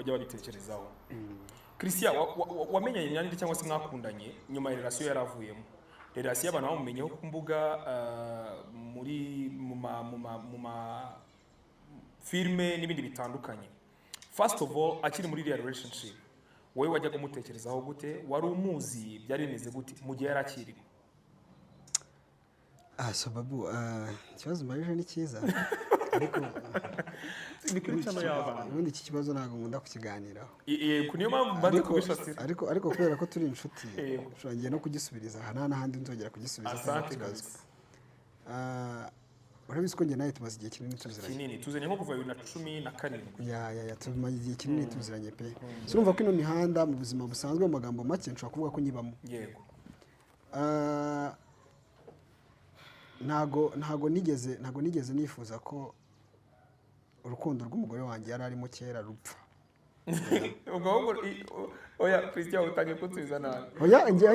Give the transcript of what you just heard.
bajya babitekerezaho. Christian, wamenyanye na nde cyangwa se mwakundanye nyuma ya relation yari avuyemo? Relation abantu bamumenyeho ku mbuga, muri mu ma filime n'ibindi bitandukanye. First of all, akiri muri iriya relationship, wowe wajyaga umutekerezaho gute? Wari umuzi? Byari bimeze gute mu gihe yari akirimo? Ah, so babu, ikibazo mbajije ni cyiza, ariko Ni kuri channel y'abana. ubundi iki kibazo ntabwo nkunda kukiganiraho. Yego, niyo mpamvu mbanze Ariko kubishasira. ariko kubera ko turi inshuti, nshobora ngiye no kugisubiriza aha, nta n'ahandi nzongera kugisubiza kuko Asante kibazwa. kabisa. Ah, urabizi ko njye nawe tumaze igihe kinini tuziranye. Kinini, tuzanye nko kuva 2017. Ya, tumaze igihe kinini tuziranye pe. So urumva ko ino mihanda mu buzima busanzwe, mu magambo make, nshobora kuvuga ko nyibamo. Ah, ntago nigeze nifuza ko urukundo rw'umugore wanjye yari arimo kera rupfa. Ubwo ahubwo oya, Christian, utangiye kunsubiza nabi. Oya, njye